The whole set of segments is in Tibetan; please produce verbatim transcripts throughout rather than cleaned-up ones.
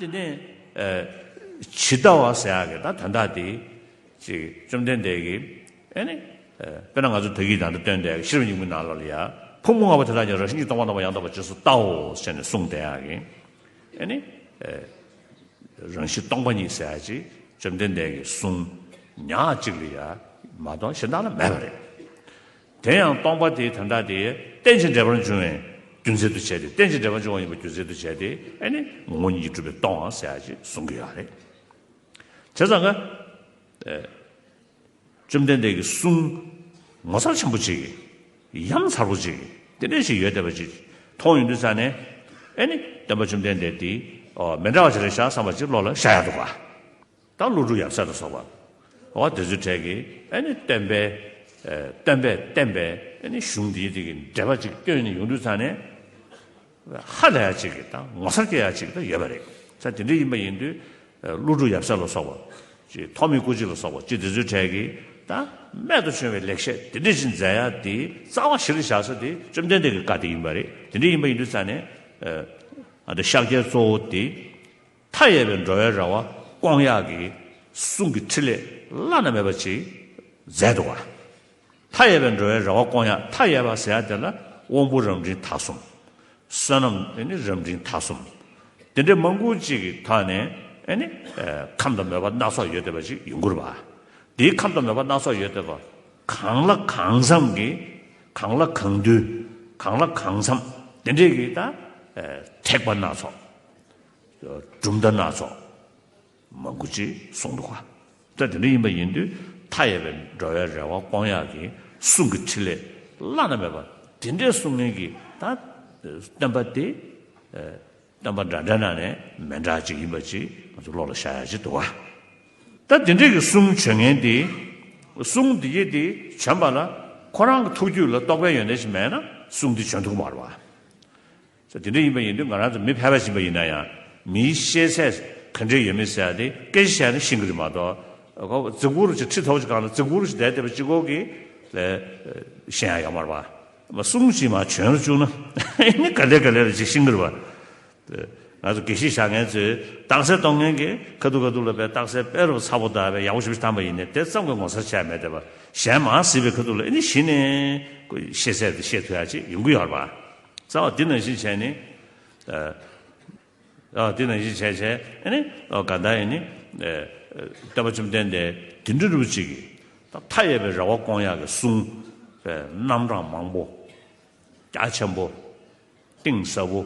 དེ་ནས་ཇི་ལྟ་བ་ཟེར་ཡག་གི་ད་དོན་དག་དེ་ཅིག་བཅོམ་ལྡན་འདས་ཀྱིས་ཨེ་ནི་དཔེར་ན་ང་ཚོ་ད་གིན་ད་ལྟ་སྟོན་དེ་ཤེས་རབ་སྙིང་པོའི་ནང་ལོགས་ལ་ཡ་ཕུང་པོ་ལྔ་པོ་དེ་དག་ཀྱང་རང་བཞིན་གྱིས་སྟོང་པ་རྣམ་པར་ཡང་དག་པར་རྗེས་སུ་བལྟའོ་ཟེར་ནས་གསུངས་བསྡད་ཡག་གི་ཨེ་ནི་རང་བཞིན་སྟོང་པ་ཉིད་ཟེར་ཡག་ཅིག་བཅོམ་ལྡན་འདས་ཀྱི་གསུང་ཉག་གཅིག་ལ་ཡ་མ་གཏོགས་གཞན་དག་ལ་མེད་པ་རེད། དེ་ཡང་སྟོང་པ་དེའི་དོན་དག་དེ་རྟེན་ཅིང་འབྲེལ་པར་འབྱུང་བའི་རྒྱུ་མཚན་དུ་བྱས་ཏེ་རྟེན་ཅིང་འབྲེལ་པར་འབྱུང་བ་ཡིན་པའི་རྒྱུ་མཚན་དུ་བྱས་ཏེ་ཨེ་ནི་ངོ་བོ་ཉིད་ཀྱིས་གྲུབ་པས་སྟོང་པ་ཟེར་ཡག་ཅིག་གསུང་གི་ཡོད་རེད། བྱས་ཙང་ཀ་བཅོམ་ལྡན་འདས་ཀྱི་གསུང་ངོ་མཚར་ཆེན་པོ་ཅིག་ཡ་མཚར་པོ་ཅིག་དེ་འདྲ་ཞིག་ཡོད་བསྡད་པ་ཅིག་མཐོང་ཡོང་དུས་ཙང་ནས་ཨེ་ནི་སྟོན་པ་བཅོམ་ལྡན་འདས་དེ་མི་འདྲ་བ་ཅིག་རེད་ཤག་བསམ་པ་ཅིག་བློ་ལ་ཤར་ཡག་འདུག་ག་ད་ཀླུ་སྒྲུབ་ཡབ་སྲས་ལ་སོགས་པ། འོ་དེ་ཚོའི་གྲས་ཀྱིས་ཨེ་ནི་སྟོན་པའི་ཨེ་སྟོན་པས་བསྟན་པའི་ཨེ་ནི་གཞུང་འདིའི་དེ་གི་འགྲེལ་པ་ཅིག་བཏོན་ནས་ཡོང་དུས་ཙང་ནས་ཧ་ལས་ཡ་ཅིག་གི་དང་ངོ་མཚར་སྐྱེ་ཡ་ཅིག་ད་ཡོད་པ་རེད། ས་དེ་འདྲ་ཡིན་པ་ཡིན་དུས་ཀླུ་སྒྲུབ་ཡབ་སྲས་ལ་སོགས་པ་ཅིག་ཐོགས་མེད་སྐུ་མཆེད་ལ་སོགས་པ་ཅིག་དེ་ཚོའི་གྲས་ཀྱིས་ད་རྨད་དུ་བྱུང་བའི་ལེགས་བཤད་དེ་འདྲ་ཅིག་མཛད་ཡ་དེ་རྩ་བ་གཞིར་བཞག་ས་དེ་བཅོམ་ལྡན་འདས་ཀྱི་བཀའ་དེ་ཡིན་པ་རེད། དེ་འདྲ་ཡིན་པ་ཡིན་དུས་ཙང་ནས་ཨ་ད་ཤཱཀྱའི་གཙོ་བོ་དེ། མཐའ་ཡས་པའི་འགྲོ་བའི་རེ་བ་སྐོང་ཡག་གི་གསུང་གི་ཕྲིན་ལས་བླ་ན་མེད་པ་ཅིག་མཛད་འདུག་ག་མཐའ་ཡས་པའི་འགྲོ་བའི་རེ་བ་སྐོང་ཡག་མཐའ་ཡས་པ་ཟེར་ཡག་དེ་ལ་དབང་པོ་རབ་འབྲིང་ཐ་གསུམ། བསོད་ནམས་ཨེ་ནི་རབ་འབྲིང་ཐ་གསུམ། དེ་འདྲའི་མང་པོ་ཅིག་གི་ཐོག་ནས་ཨེ་ནི་ཁམས་དང་མོས་པ་སྣ་ཚོགས་ཡོད་བསྡད་པ་ཅིག་ཡོང་གི་རེད་པ། དེའི་ཁམས་དང་མོས་པ་སྣ་ཚོགས་ཡོད་བསྡད་པ་གང་ལ་གང་འཚམ་གྱི་གང་ལ་གང་འདུལ་གང་ལ་གང་འཚམ་དེ་འདྲའི་གི་ད་ཐེག་པ་སྣ་ཚོགས། གྲུབ་མཐའ་སྣ་ཚོགས་མང་པོ་ཅིག་གསུངས་འདུག་ག་ད་དེ་འདྲ་ཡིན་པ་ཡིན་དུས་མཐའ་ཡས་པའི་འགྲོ་བའི་རེ་བ་སྐོང་ཡག་གི་གསུང་གི་ཕྲིན་ལས་བླ་ན་མེད་པ་དེ་འདྲའི་གསུང་མཁན་གྱི་ད་སྟོན་པ་དེ་སྟོན་པ་འདྲ་འདྲ་ནང་ནས་མི་འདྲ་ཅིག་ཡིན་པ་ཅིག་ང་ཚོ་བློ་ལ་ཤར་ཡག་ཅིག་འདུག་ག་ད་དེ་འདྲའི་གི་གསུང་བྱོན་མཁན་དེ་གསུང་དེ་ཡི་དེ་བྱོན་པ་ལ་ཁོ་རང་གི་ཐུགས་རྒྱུད་ལ་རྟོགས་པའི་ཡོན་ཏན་ཞིག་མེད་ན་གསུང་དེ་བྱོན་ཐུབ་ཀྱི་མ་རེད་པ། ས་དེ་འདྲ་ཡིན་པ་ཡིན་དུས་ང་རང་ཚོ་མི་ཕལ་པ་ཞིག་ཡིན་པ་ཡིན་ན་ཡང་མིའི་ཤེས་ཚད་ག་འདྲས་ཡོད་མེད་ཟེར་ཡ་དེ་སྐད་ཆ་བཤད་ན་ཤེས་ཀྱི་རེད་མ་གཏོགས་ཁོ་རྫིག་པོ་རུ་ཅིག་ཁྲི་མཐོ་པོ་ཅིག་སྒང་ལ་རྫིག་པོ་རུ་ཅིག་བསྡད་བསྡད་པ་གཅིག་པོ་གིས་ལས་ཤེས་ཡ་ཡོད་མ་རེད་པ། མ་གསུང་ཅིག་མ་བྱོན་རུ་བཅུག་ན་ཨེ་ནི་ག་ལེ་ག་ལེ་ལ་ཅིག་ཤེས་ཀྱི་རེད་པ། ང་ཚོ་དགེ་བཤེས་བཞག་མཁན་ཚོས་རྟགས་གསལ་གཏོང་མཁན་གྱི་ཁ་ཐུག་ཁ་ཐུག་ལ་དཔེ་རྟགས་གསལ་དཔེ་རུ་ཚ་པོ་དང་དཔེ་ཡག་པོ་ཞེ་པོ་ཞིག་བཏང་པ་ཡིན་ནའི་དེ་ཙམ་གྱི་ངོ་མཚར་ཆགས་མེད་བསྡད་པ་གཞན་མང་སྲིད་པའི་ཁ་ཐུག་ལ་ཨེ་ནི་གཞི་ནས་ཤེས་ཚད་དེ་ཤེས་ཐུབ་ཡ་ཅིག་ཡོང་གི་ཡོད་རེད་པ། རྩ་བ་འདི་ནང་བཞིན་བྱས་ནས། ཨ་འདི་ནང་བཞིན་བྱས་བྱས་ཨ་ནི་ཨ་ག་ད་ཡིན་ནི། ཨ་སྟོན་པ་བཅོམ་ལྡན་འདས་དིལ་འབྲུ་རིན་པོ་ཆེ་གི་ད་མཐའ་ཡས་པའི་རེ་བ་སྐོང་ཡག་གི་གསུང་། རྣམ་གྲངས་མང་པོ། རྒྱ་ཆེན་པོ། གཏིང་ཟབ་པོ།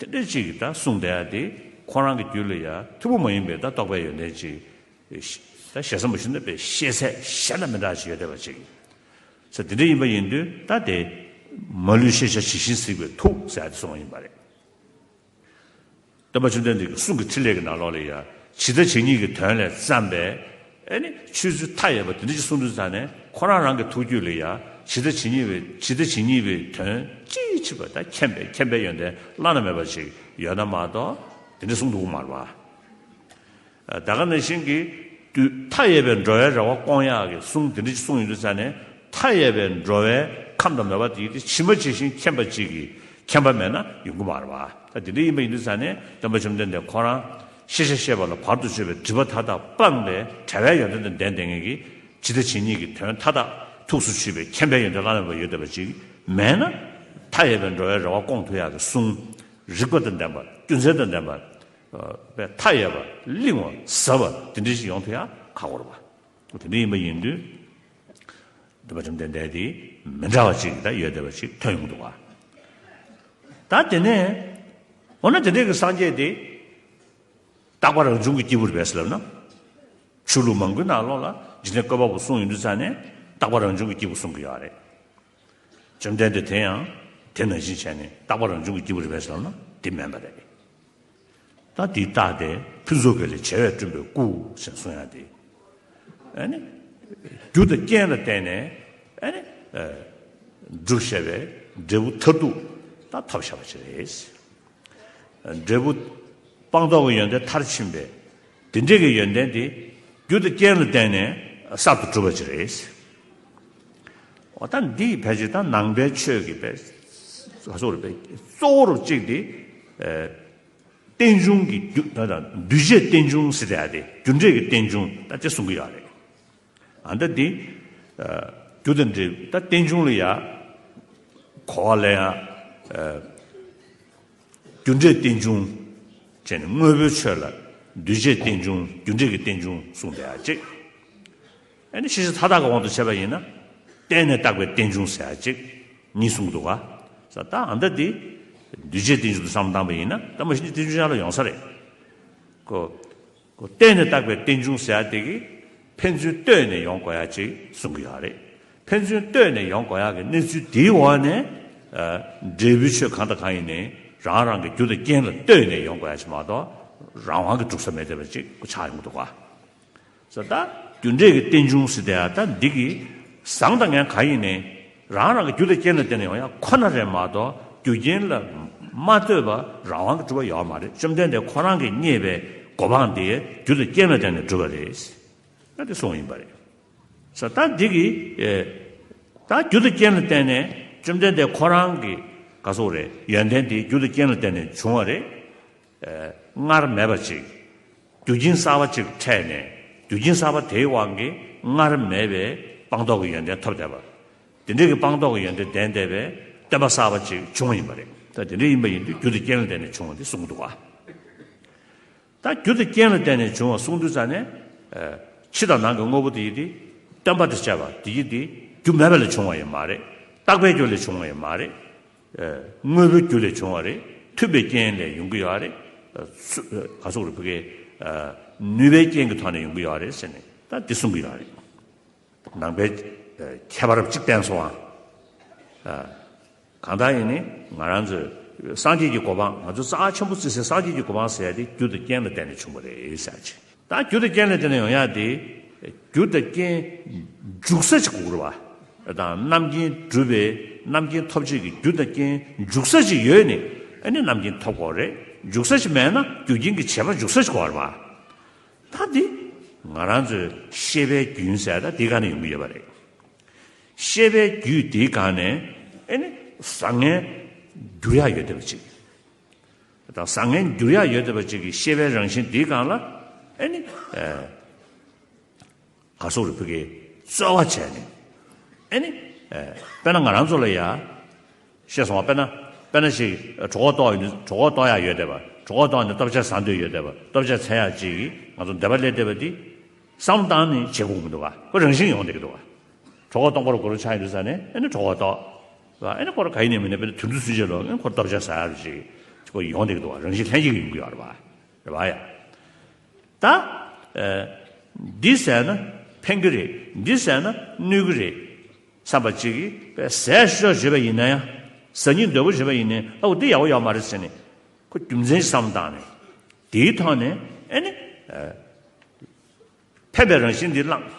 དེ་འདྲ་ཅིག་གི་ད་གསུང་བསྡད་ཡ་དེ་ཁོ་རང་གི་རྒྱུད་ལ་ཡ་ཐུན་མོང་མ་ཡིན་པའི་ད་རྟོགས་པའི་ཡོན་ཏན་ཅིག་ད་ཞེ་ས་མ་ཞུ་ན་པའི་ཤེས་ཚད་གཞན་དང་མི་འདྲ་ཞིག་ཡོད་བསྡད་པ་ཅིག་ས་དེ་འདྲ་ཡིན་པ་ཡིན་དུས་ད་དེ་མ་ལུས་ཤེས་བྱ་ཇི་བཞིན་གཟིགས་པའི་ཐུགས་ཟེར་ཡ་དེ་གསུངས་པ་ཡིན་པ་རེད། སྟོན་པ་བཅོམ་ལྡན་འདས་ཀྱི་གསུང་གི་ཕྲིན་ལས་ཀྱི་ནང་ལོགས་ལ་ཡང་ཇི་ལྟ་ཇི་སྙེད་ཀྱི་དོན་ལས་བརྩམས་པའི་ཨེ་ནི་ཆོས་ཚུལ་མཐའ་ཡས་པ་དེ་འདྲ་ཅིག་གསུང་དུས་ཙང་ནས་ཁོ་རང་རང་གི་ཐུགས་རྒྱུད་ལ་ཡང་ཇི་ལྟ་ཇི་སྙེད་པའི་ཇི་ལྟ་ཇི་སྙེད་པའི་དོན་ཅིའི་ཕྱིར་པ་ད་མཁྱེན་པའི་མཁྱེན་པའི་ཡོན་ཏན་བླ་ན་མེད་པ་ཞིག་ཡོད་ན་མ་གཏོགས་དེ་འདྲ་གསུང་ཐུབ་ཀྱི་མ་རེད་པ། ད་ག་ནང་བཞིན་གྱི་དུས་མཐའ་ཡས་པའི་འགྲོ་བའི་རེ་བ་སྐོང་ཡག་གི་གསུང་དེ་འདྲ་ཅིག་གསུང་ཡོང་དུས་ཙང་ནས་མཐའ་ཡས་པའི་འགྲོ་བའི་ཁམས་དང་མོས་པ་དེ་ཡིན་ཏེ་ཇི་མ་ཇི་བཞིན་མཁྱེན་པ་ཅིག་གིས་མཁྱེན་པ་མེད་ན་ཡོང་གི་མ་རེད་པ། ད་དེ་འདྲ་ཡིན་པ་ཡིན་དུས་ཙང་ནས་སྟོན་པ་བཅོམ་ལྡན་འདས་ཁོ་རང་ཤེས་བྱ་ཤེས་པ་ལ་བར་དུ་གཅོད་པའི་སྒྲིབ་པ་མཐའ་དག་སྤངས་པའི་བྲལ་བའི་ཡོན་ཏན་དང་ལྡན་བསྡད་མཁན་གྱི་ཇི་ལྟ་ཇི་སྙེད་ཀྱི་དོན་མཐའ་དག་ཐུགས་སུ་ཆུད་པའི་མཁྱེན་པའི་ཡོན་ཏན་བླ་ན་མེད་པ་ཡོད་བསྡད་པ་ཅིག་མེད་ན་མཐའ་ཡས་པའི་འགྲོ་བའི་རེ་བ་སྐོང་ཐུབ་ཡག་གི་གསུང་རིགས་པ་དང་ལྡན་པ་རྒྱུ་མཚན་དང་ལྡན་པ། པའི་མཐའ་ཡས་པ་བརླིང་བ་ཟབ་པ་དེ་འདྲ་ཞིག་ཡོང་ཐུབ་ཡ་ཁག་པོ་རེད་པ། དེ་འདྲ་ཡིན་པ་ཡིན་དུས་སྟོན་པ་བཅོམ་ལྡན་འདས་དེ་མི་འདྲ་བ་ཅིག་ད་ཡོད་བསྡད་པ་ཅིག་ཐོན་ཡོང་གི་འདུག་ག་ད་དེ་ནས་འོ་ན་དེ་འདྲའི་གི་སངས་རྒྱས་དེ་རྟག་པ་རང་བྱུང་གི་སྐྱེས་བུ་རེད་པས་ལབ་ན། ཆོས་ལུགས་མང་པོའི་ནང་ལོགས་ལ་འཇིག་རྟེན་བཀོད་པ་པོ་གསུང་ཡོང་དུས་ཙང་ནས་རྟག་པ་རང་བྱུང་གི་སྐྱེས་བུ་གསུང་གི་ཡོད་རེད། བཅོམ་ལྡན་འདས་དེ་ཡང་དེ་ནང་བཞིན་བྱས་ནས་རྟག་པ་རང་བྱུང་གི་སྐྱེས་བུ་རེད་པས་ལབ་ན་དེ་མིན་པ་རེད། ད་དེའི་རྟགས་དེ་ཕུན་ཚོགས་གོས་ལས་བྱེ་བས་བསྐྲུན་པའི་སྐུ་ཞེས་གསུང་ཡ་དེ། ཨ་ནི། རྒྱུ་དང་རྐྱེན་ལ་བརྟེན་ནས་ཨ་ནི། སྒྲུབ་བྱས་པའི་འབྲས་བུ་མཐར་ཐུག་ད་ཐོབ་བཞག་པ་ཅིག་རེད། འབྲས་བུ་སྤངས་རྟོགས་ཀྱི་ཡོན་ཏན་མཐར་ཕྱིན་པའི་དེ་འདྲས་ཀྱི་ཡོན་ཏན་དེ་རྒྱུ་དང་རྐྱེན་ལ་བརྟེན་ནས་གསར་དུ་གྲུབ་པ་ཅིག་རེད། འོ་ད་འདི་ཕལ་ཆེར་ད་ནང་པའི་ཆོས་ཀྱི་པའི་ག་སོགས་རེད་པའི་གཙོ་བོ་རུ་གཅིག་དེ། རྟེན་འབྱུང་གི་རྒྱུ་ད་ད་འདུས་བྱས་རྟེན་འབྱུང་ཟེར་ཡ་དེ་རྒྱུ་འབྲས་ཀྱི་རྟེན་འབྱུང་ད་དེ་གསུང་གི་ཡོད་རེད། ཨ་ད་འདི་ཨ་རྒྱུ་དང་འབྲས་ད་རྟེན་འབྱུང་ལ་ཡ་གོ་བ་ལེན་ཡ་ཨ་རྒྱུ་འབྲས་རྟེན་འབྱུང་བྱས་ནས་དངོས་པོའི་ཆོས་ལ་འདུས་བྱས་རྟེན་འབྱུང་རྒྱུ་འབྲས་ཀྱི་རྟེན་འབྱུང་གསུངས་བསྡད་ཡ་གཅིག་ཨ་ནི་ཤེས་བྱ་མཐའ་དག་གི་དབང་དུ་བྱས་པ་ཡིན་ན། བརྟེན་ནས་བཏགས་པའི་རྟེན་འབྱུང་ཟེར་ཡ་གཅིག་གཉིས་གསུངས་འདུག་ག་ས་ད་ཨ་མདའ་འདི་འདུས་བྱས་རྟེན་འབྱུང་དུ་བསམ་བློ་བཏང་པ་ཡིན་ན་ད་མ་གཞི་ནས་རྟེན་འབྱུང་ཡང་ལ་ཡོང་ས་རེད། ཀོ་ཀོ་བརྟེན་ནས་བཏགས་པའི་རྟེན་འབྱུང་ཟེར་ཡ་དེ་གིས་ཕན་ཚུན་ལྟོས་ནས་ཡོང་དགོས་ཡ་གཅིག་གསུང་གི་ཡོད་རེད། ཕན་ཚུན་ལྟོས་ནས་ཡོང་དགོས་ཡ་གི་གནས་ཚུལ་དེའི་འོག་ནས་ཨ་འབྲས་བུའི་ཆོས་གང་དང་གང་ཡིན་ནའི་རང་རང་གི་རྒྱུ་དང་རྐྱེན་ལ་ལྟོས་ནས་ཡོང་དགོས་ཡ་ཅིག་མ་གཏོགས་རང་དབང་གིས་གྲུབ་ས་མེད་བསྡད་པ་ཅིག་ཆགས་ཡོང་གི་འདུག་ག་ས་ད་རྒྱུ་འབྲས་ཀྱི་རྟེན་འབྱུང་ཟེར་དེ་ཡང་ད་འདི་གི་བཟང་དང་ངན་གང་ཡིན་ནའི་རང་རང་གི་རྒྱུ་དང་རྐྱེན་ལ་བརྟེན་ནས་ཡོང་ཡ་ཁོ་ན་རེད་མ་གཏོགས་རྒྱུ་རྐྱེན་ལ་མ་ལྟོས་པ་རང་དབང་གིས་གྲུབ་པ་ཡོད་མ་རེད། བཅོམ་ལྡན་འདས་ཁོ་རང་གིས་རྙེད་པའི་གོ་འཕང་དེ་རྒྱུ་དང་རྐྱེན་ལ་བརྟེན་ནས་གྲུབ་པ་རེད། ད་དེ་གསུངས་ཡིན་པ་རེད། ས་ད་འདི་གི་ཨེ་ད་རྒྱུ་དང་རྐྱེན་ལ་བརྟེན་ནས་བཅོམ་ལྡན་འདས་ཁོ་རང་གི་ག་སོགས་རེད་ཡོན་ཏན་དེ་རྒྱུ་དང་རྐྱེན་ལ་བརྟེན་ནས་བྱུང་བ་རེད། སྔར་མེད་པ་ཅིག་རྒྱུ་རྐྱེན་གསར་པ་ཅིག་འཕྲད་ནས་རྒྱུ་རྐྱེན་གསར་པ་དེའི་དབང་གིས་སྔར་མེད་པའི་སྤངས་རྟོགས་ཀྱི་ཡོན་ཏན་ཐོབ་བསྡད་པ། དེ་འདྲའི་གི་སྤངས་རྟོགས་ཀྱི་ཡོན་ཏན་ལྡན་བསྡད་པའི་བསྟན་པ་གསར་པ་ཅིག་བྱུང་བ་ཡིན་པ་རེད། ད་དེ་འདྲ་ཡིན་པ་ཡིན་དུས་རྒྱུ་དང་རྐྱེན་ལ་བརྟེན་ནས་བྱུང་བ་འདི་གསུངས་འདུག་ག་ད་རྒྱུ་དང་རྐྱེན་ལ་བརྟེན་ནས་བྱུང་བ་གསུངས་དུས་ཙ་ནས་ཕྱི་དང་ནང་གི་དངོས་པོ་དེ་ཡི་དེ་སྟོན་པ་དང་བཅས་པ་དེ་ཡི་དེ་རྒྱུ་མེད་པ་ལས་བྱུང་བ་ཡང་མ་རེད། བཏགས་པའི་རྒྱུ་ལས་བྱུང་བ་ཡང་མ་རེད། དངོས་པོའི་རྒྱུ་ལས་བྱུང་བ་རེད། ཐུབ་པའི་རྐྱེན་ལས་ཡོང་གི་ཡོད་རེད། ག་སོགས་རེད་བུ་གའི་ནུས་པའི་རྐྱེན་གྱི་ཐོག་ནས་ཡོང་གི་ཡོད་རེད་ཟེར་ནས་ད་འདི་གསུང་གི་ཡོད་རེད། ནང་པའི་ཁྱད་པར་གཅིག་བསྟན་སོང་ཨ། གང་ལྟར་ཡིན་ནི་ང་རང་ཚོས་སངས་རྒྱས་ཀྱི་གོ་འཕང་ང་ཚོ་རྩ་ཆེན་པོ་བརྩི་སའི་སངས་རྒྱས་ཀྱི་གོ་འཕང་ཟེར་ཡ་དེ་རྒྱུ་དང་རྐྱེན་ལ་བརྟེན་ནས་བྱུང་བ་རེད་ཟེར་ཡ་ཅིག་ད་རྒྱུ་དང་རྐྱེན་ལ་བརྟེན་ནས་ཡོང་ཡ་དེ་རྒྱུ་དང་རྐྱེན་འཇུག་ས་ཅིག་དགོས་རེད་བ། དང་རྣམ་མཁྱེན་གྲུབ་པའི་རྣམ་མཁྱེན་ཐོབ་བྱེད་ཀྱི་རྒྱུ་དང་རྐྱེན་འཇུག་ས་ཅིག་ཡོད་ནི་ཨ་ནི་རྣམ་མཁྱེན་ཐོབ་དགོས་རེད། འཇུག་ས་ཅིག་མེད་ན་རྒྱུ་རྐྱེན་གྱི་བྱེད་པ་འཇུག་ས་ཅིག་དགོས་རེད་བ། ད་འདི་ང་རང་ཚོའི་ཤེས་པའི་རྒྱུན་ཟེར་ད་འདི་ག་ནས་ཡོང་གི་ཡོད་པ་རེད། ཤེས་པའི་རྒྱུད་འདིའི་སྒང་ནས་ཨེ་ནི་བཟང་ངན་འགྱུར་ཡག་ཡོད་བསྡད་པ་ཅིག་ད་བཟང་ངན་འགྱུར་ཡག་ཡོད་བསྡད་པ་ཅིག་གི་ཤེས་པའི་རང་བཞིན་འདིའི་སྒང་ལ་ཨེ་ནི་ཨེ་ག་སོགས་རེ་ཕུ་གེ་རྩོལ་བ་བྱས་ནས་ཨེ་ནི་ཨེ་དཔེར་ན་ང་རང་ཚོ་ལ་ཡ་ཤེས་སོང་བ། དཔེར་ན་དཔེར་ན་ཞིག་གྲོད་ཁོག་ལྟོགས་ཡོད་ན་གྲོད་ཁོག་ལྟོགས་ཡག་ཡོད་བསྡད་པ། གྲོད་ཁོག་ལྟོགས་ནས་ལྟོ་ཆས་ཟ་འདོད་ཡོད་བསྡད་པ། ལྟོ་ཆས་འཚོལ་ཡག་ཅིག་གིས་ང་ཚོ་འདོད་པ་སླེབས་བསྡད་པ་འདི་བསམ་བློ་བཏང་ནས་བྱེད་དགོས་མི་འདུག་བ། ཁོ་རང་བཞིན་ཡོང་བསྡད་ཀྱི་འདུག་བ། གྲོད་ཁོག་སྟོང་པར་སྒོ་རུ་ཆགས་ཡོང་དུས་ཙ་ནས་ཨེ་ནི་གྲོད་ཁོག་ལྟོགས། ཨེ་ནི་ཁོ་རང་ག་ཡིན་ནའི་མིན་ནའི་དཔེར་ན་དུས་འདུག་ཚུན་ཆད་ལོ་ཨེ་ནི་ཁོ་ལྟོ་ཆས་ཟ་ཡག་ཅིག་ཁོ་ཡོང་བསྡད་ཀྱི་འདུག་བ། རང་བཞིན་ལྷན་སྐྱེས་ཀྱིས་ཡོང་གི་ཡོད་རེད་བ། རེད་བ་ཡ། ད་ཨེ་འདི་ཟས་ན་ཕན་གྱི་རེད། འདི་ཟས་ན་གནོད་ཀྱི་རེད་བསམ་པ་ཅིག་གིས་དཔེ་ཟས་ཤོག་བྱེད་པ་ཡིན་ན་ཡང་ཟ་སྙིང་འདོད་པོ་བྱེད་པ་ཡིན་ནའི་ཨ་འོ་འདི་ཡག་པོ་ཡོད་མ་རེད་ཟེར་ནས་ཁོ་རྒྱུ་མཚན་ཞིག་བསམ་བློ་བཏང་ནས་དེའི་ཐོག་ནས་ཨེ་ནི་ཨེ་ཕན་པའི་རང་བཞིན་འདི་བླངས།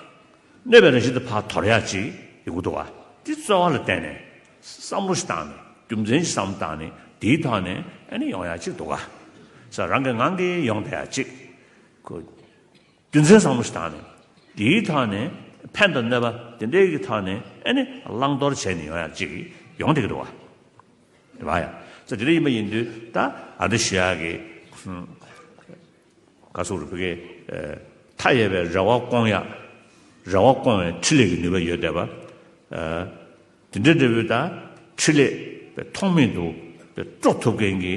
གནོད་པའི་རང་བཞིན་འདི་ཕར་དོར་ཡག་ཅིག་ཡོང་གི་འདུག་ག་འདི་རྩོལ་བ་ལ་བརྟེན་ནས་བསམ་བློ་ཞིག་བཏང་ནས་རྒྱུ་མཚན་ཞིག་བསམ་བློ་བཏང་ནས་དེའི་ཐོག་ནས་ཨེ་ནི་ཡོང་ཡག་ཅིག་འདུག་ག་ས་རང་གི་ངང་གིས་ཡོང་བསྡད་ཡག་ཅིག་ཁོ་རྒྱུ་མཚན་བསམ་བློ་ཞིག་བཏང་ནས་དེའི་ཐོག་ནས་ཕན་དང་གནོད་པ་དེ་འདྲའི་གི་ཐོག་ནས་ཨེ་ནི་བླང་དོར་བྱས་ནས་ཡོང་ཡག་ཅིག་ཡོང་བསྡད་ཀྱི་འདུག་ག་རེད་བ་ཡ། ས་དེ་འདྲ་ཡིན་པ་ཡིན་དུས་ད་ཨ་འདི་ཞུ་ཡག་གི་ག་སོགས་རེ་ཕུ་གེ་མཐའ་ཡས་པའི་རེ་བ་སྐོང་ཡག་རེ་བ་སྐོང་བའི་འཕྲིན་ལས་ཀྱི་ནུས་པ་ཡོད་བསྡད་པ། དེ་འདྲ་འདྲ་བོའི་ད་འཕྲིན་ལས་པའི་ཐོགས་མེད་དུ་པའི་སྤྲོ་ཐུབ་མཁན་གྱི་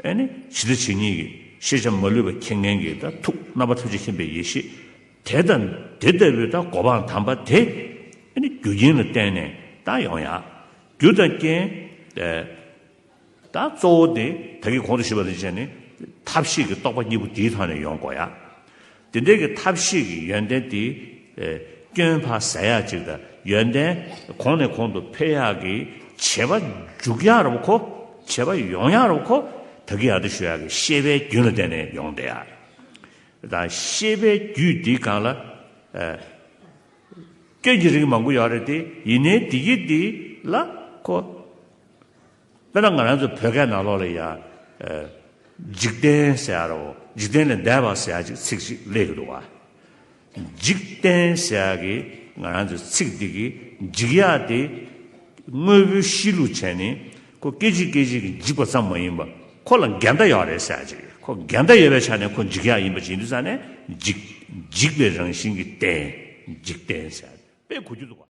ཨེ་ནི་ཇི་ལྟ་ཇི་སྙེད་ཀྱི་ཤེས་བྱ་མ་ལུས་པ་མཁྱེན་མཁན་གྱི་ད་ཐུགས་རྣམ་པ་ཐམས་ཅད་མཁྱེན་པའི་ཡེ་ཤེས་དེ་དང་དེ་ལྟ་བུའི་ད་གོ་འཕང་དམ་པ་དེ་ཨེ་ནི་རྒྱུ་རྐྱེན་ལ་བརྟེན་ནས་ད་ཡོང་ཡག་རྒྱུ་དང་རྐྱེན་ད་གཙོ་བོ་དེ་ད་གིན་གོང་དུ་ཞུས་པ་དང་བཅས་ནས་ཐབས་ཤེས་ཀྱི་རྟོགས་པ་གཉིས་པོ་དེའི་ཐོག་ནས་ཡོང་དགོས་ཡ། དེ་འདྲའི་གི་ཐབས་ཤེས་ཀྱི་ཡོན་ཏན་དེ་སྐྱོན་ཕར་ཟད་ཡག་ཅིག་དང་ཡོན་ཏན་གོང་ནས་གོང་དུ་འཕེལ་ཡག་གི་བྱེད་པ་འཇུག་ཡག་རེད་བ་ཁོ། བྱེད་པ་ཡོང་ཡག་རེད་བ་ཁོ། ད་གིན་ཡར་དུ་ཞུ་ཡག་གི་ཤེས་པའི་རྒྱུན་ལ་བརྟེན་ནས་ཡོང་བསྡད་ཡ། ད་ཤེས་པའི་རྒྱུད་འདིའི་སྒང་ལ། སྐྱོན་གྱི་རིགས་མང་པོ་ཡོད་རེད་དེ་ཡིན་ནའི་དེ་གི་དེ་ལ་ཁོ། དཔེར་ན་ང་རང་ཚོ་བོད་སྐད་ནང་ལོགས་ལ་ཡ། འཇིག་རྟེན་ཟེར་ཡ་རོ་འཇིག་རྟེན་ལས་འདས་པ་ཟེར་ཡ་ཅིག་ཚིག་ཅིག་སླེབས་ཀྱི་འདུག་བ། འཇིག་རྟེན་ཟེར་ཡ་གི་ང་རང་ཚོའི་ཚིག་འདི་གི་འཇིག་ཡ་དེ་དངོས་པོའི་གཤིས་ལུགས་བྱས་ནས་ཁོ་སྐད་ཅིག་སྐད་ཅིག་གི་འཇིག་པ་ཙམ་མ་ཡིན་པ་ཁོ་ལ་འགལ་ཟླ་ཡོད་རེད་ཟེར་ཡ་ཅིག་ཡོད། ཁོ་འགལ་ཟླ་ཡོད་པའི་ཆ་ནས་ཁོ་འཇིག་ཡག་ཡིན་པ་ཅིག་ཡིན་དུས་ཙང་ནས་འཇིག་འཇིག་པའི་རང་བཞིན་གྱི་རྟེན། འཇིག་རྟེན་ཟེར་དཔེ་གོ་རྒྱུ་འདུག་ག།